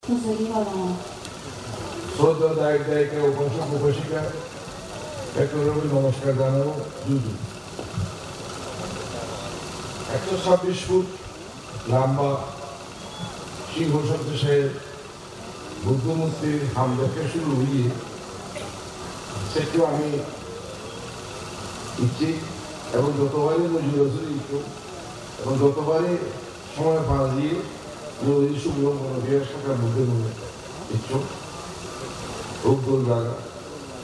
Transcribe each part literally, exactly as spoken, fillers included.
Huzuri gorong. Shroddheyo dayok dayika, upasok upasika, bekkunore namaskar janai, juju. Ekso sabbish foot lamba Singho Sotto Sahib Buddho murtir ham jekke shuru oye, sekke ami icche, ebong jotobare mujur asuri icche, ebong jotobare somoy pa jiye, mui ei Subodhon Bihar Sakya Buddho mone icche, hub dol jaga,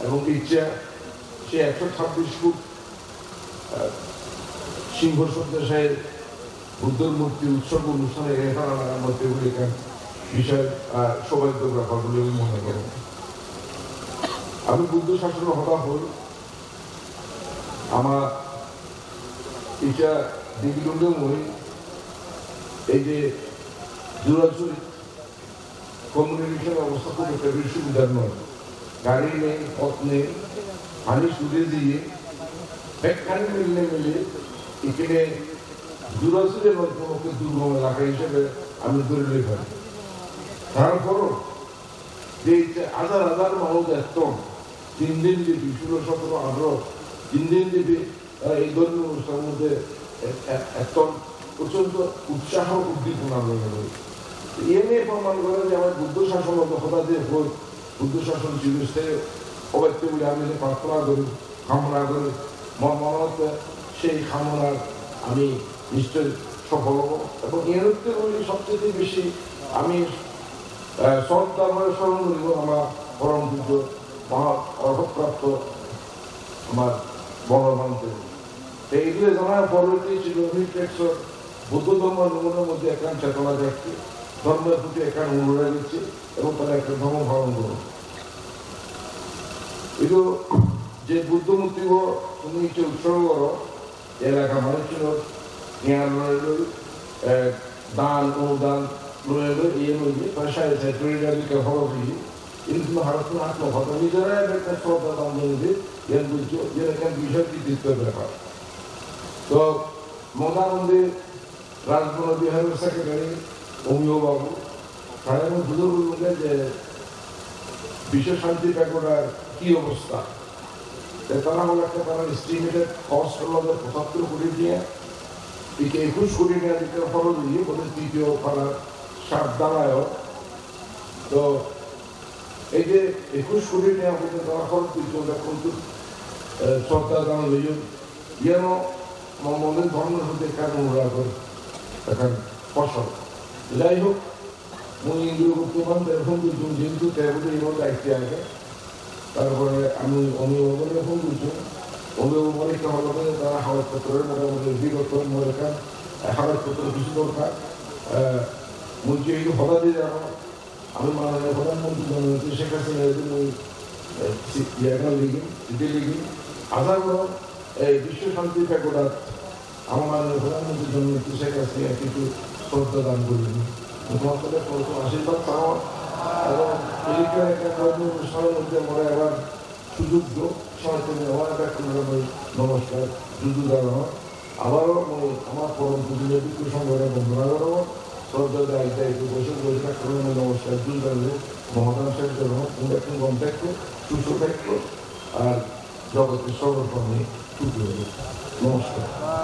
ebong icche se ekso sabbish foot, ah, Singho Sotto Sahib Buddhor murti utsorgo onusthane ei hara lagar moddhe bile ekkan bishal, ah, soubhagyor bepar bile ami mone kori. Ami Buddho shasonor hoda hoi, ama icche degilunge mui ei je Jurachuri communication obostha hub ekka bej subidhar noi, gari nei, pot nei, pani suri diye, bekkani mile mile ikkine Jurachuri noi, hono ekko durgom elaka hisebe ami dhori loi pari. Tarporo je icche hajar hajar manuj etton, tin din byapi, solo, sotoro, atharo, tin din byapi tara ei dhormiyo onusthanor moddhe e-, e-, etton prochond utsaho uddipona loi loi. Iye proman gore je amar Buddho shasonor hoda je hoi, Buddho shason chirosthai obatte bile ami je prarthona gori, kamona gori, mor mone hotte sei kamonar ami nischoi sofol obo. Ebong iye hotte bile sobcheye besi ami, eh, sroddha bhore soron goribo ama porom pujjo moha orhotprapto amar Bhagabante. Te idu jana porborti Chittorani Tracts-or Buddho dhormo logonor moddhe ekkan chetona jakke, dhormor proti ekkan onurag ecche, ebong tara ekkan dhormo palon goron. Idu je Buddho murtibo tumi je utsorgo goro, elaka manuchunor gyan loi loi, eh, dan, onudan loi loi, iye loi loi, prai sare sare kuri loi loi, horo loi loi. Hintu harottun atmo hoda nijore ekkan sroddha dan loi loi, iyan bujjo, iyan ekkan bishal kritittor bepar. To, Madanandi Rajbana Biharor secretary, Omiyo Babu, tare mui bujei bujei je Biswa Shanti Pagoda-r hi obostha. Te tara hole ekka tara estimated cost olode pochattor koti tiya, ecche ekush koti tiya ditte horoch oye, bole ditiyo para sat dalai o. To ei je ekush koti tiya porjonto tara horoch gojjon, ekkan to, eh, sroddha dan loyon, iyano mo-, mondir dhormor proti ekkan onuragor ekkan phosol. Jai hok, mui Indragupta Bhante phone gojjong, jehetu te bole iyot daitto age. Tarpore ami Omiyo Babure phone gojjong. Omiyo Babure ekka holo je tara hagoj potro motamoti ready gotton, mor ekkan, eh, hagoj potro hissu dorkar. Eh, mui je ei hoda diye jano, ami mananiyo Pradhan Mantri Janamantri Sheikh Hasina je mui, eh, si-, iye ekkan ligim, chithi ligim. Aja gorong, ei Biswa Shanti Pagoda-t ama mananiyo Pradhan Mantri Janamantri Sheikh Hasina hissu sroddha dan guribo. Mui tomar kache boro ashirbat chang, ebong ei je ekkan dhormiyo onusthanor moddhe more ebar sujog do, se hoite mui abar ekbar bekkunore mui namaskar, juju janang. Abaro mui amar porom pujjo bhikkhu songhore bondona gorong, sroddheyo dayok dayika, boyojjo boyojjo bekkunore mui namaskar, juju janang, mohadhan sher gorong, tumi bekkun gom thakko, susto thakko, ar jogotte sogol prani sugi hok. Namaskar.